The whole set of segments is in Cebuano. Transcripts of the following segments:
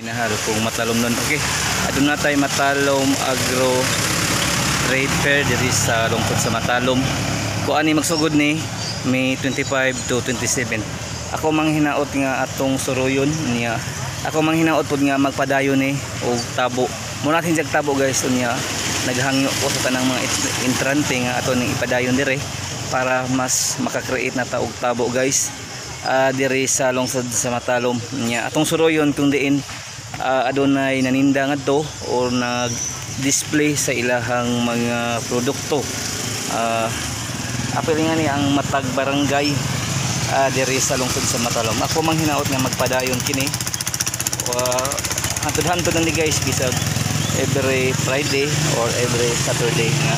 Pinahal kung Matalom nun. Okay. Aduna tay Matalom Agro Trade Fair diri sa lungsod sa Matalom. Kuan ni magsugod ni May 25 to 27. Ako mang hinaot nga atong suruyon niya. Ako mang hinaot pud nga magpadayon ni og tabo. Muna natin jag tabo, guys, unya naghangyo ko sa tanang mga entrante nga ato ning ipadayon dire para mas maka-create na ta og tabo, guys, diri sa lungsod sa Matalom. Nya atong suruyon kung diin adunay naninda ngadto or nag display sa ilahang mga produkto. Apil nga ni ang matag barangay diri sa lungsod sa Matalom. Ako mang hinaot nga magpadayon kini. Hantod-hantod na ni, guys, bisag every Friday or every Saturday nga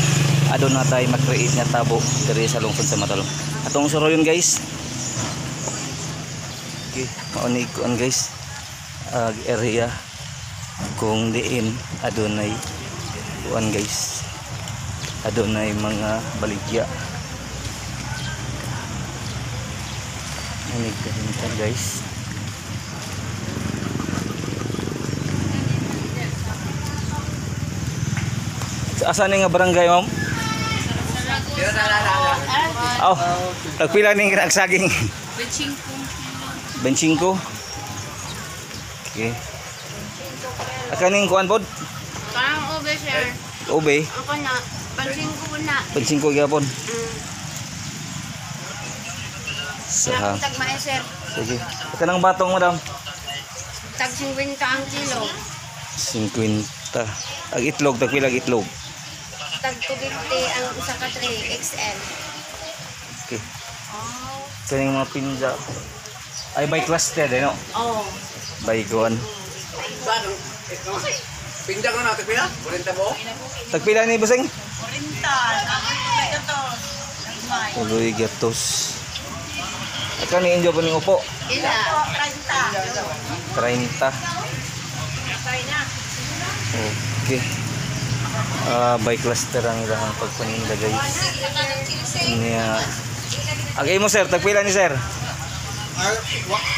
aduna tay ma-create nga tabo diri sa lungsod sa Matalom. Atong suruyon, guys. Okay, mao ni kuan, guys. Ag area kung diin adunay kuan, guys. Adunay mga baligya. Manig kahintan, guys. Asa ni nga barangay, ma'am? Oh, tagpila ning saging? 25. Okay. Akaning kuan pod? Parang ube, sir. Ube. Ako na. Pansin ko na. 25 gyapon. Sa Sa tag mae, sir. Sige. Kanang batong, madam? Tag 50 ang kilo. 50. Ang itlog, tagpila ang itlog? Tag 250 ang usa ka tray XL. Okay. Kaning mga pinja. Ay, by cluster eh, no? Oh. By kuan. Pinda ko na, tagpila? 40 mo? Tagpila ni busing? 40. Tuloy gatos. Ikaw ni injo pa ning upo? Ila. 30. Okay. By cluster ang ilang pagpaninda, guys. Niya. Agay mo, sir, tagpila ni sir? Ay,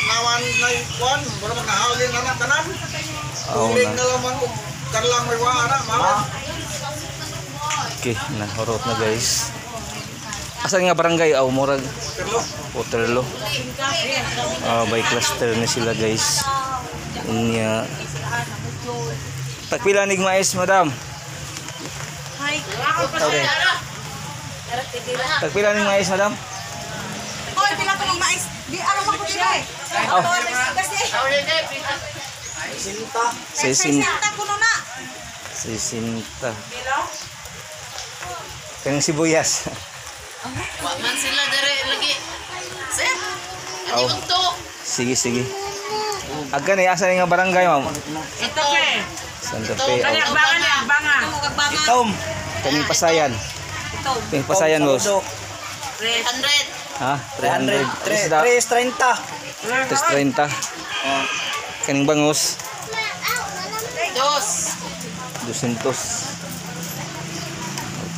nawan na kwan, wala magkahagin na na tanan. Oh, Tulig na. na lang man og karlang may waa na, mahal. Okay, nahurot na, guys. Asan nga barangay? Aw, murag Pero Waterloo. By cluster na sila, guys. Unya. Tagpila nig mais, madam? Hi. Okay. Tagpila nig mais, madam? Hoy, pila ko mais. Di ano man ko siya eh. Oh. Kasi Sisin 60 kuno na. 60. Kanang sibuyas. Wa man sila dere lagi. Sir. Oh. Ani to. Sige, sige. Agka ni asa ni nga barangay, ma'am? Ito pe. Santa Fe. Oh. Banga na, banga. Itom! Kaning pasayan. Kaning pasayan, boss. 300. Ha? 300. 300. Isda. 330. 330. Kaning bangus. Dos. 200.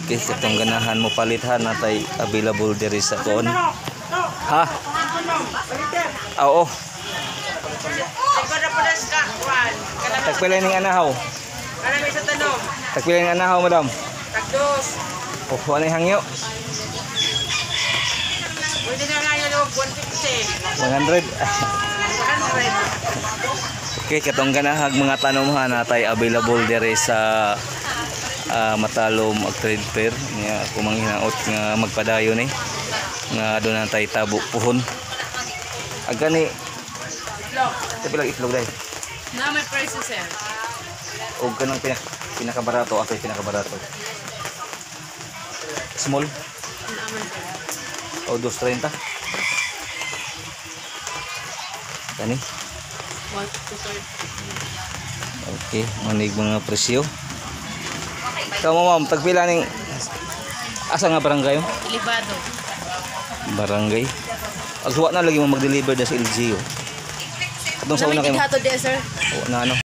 Okay, katong ganahan mo palit ha, natay available diri sa kon. Ha? Ah, oo. Tagpila ning anahaw? Tagpila ning anahaw, madam? Tagdos. Oh, wala hangyo. Pwede na nga yun og 150. 100. 100. Okay, katong ganahag mga tanom ha, natay available diri sa Matalom ag Trade Fair. Nga ako manghinaot nga magpadayon ni nga doon na tay tabo puhon. Ag gani tagpila itlog dai? Na may price, sir. Og kanang pinakabarato, ato pinakabarato. Small? O 230. Kani? 1 to 30. Okay, manig mga presyo. Kamo, ma'am, tagpila ning asa nga barangay? Ilibado. Barangay. Agwa na lagi mo mag-deliver da sa LGU. Katong sa una kay Hato di, sir. O, na ano.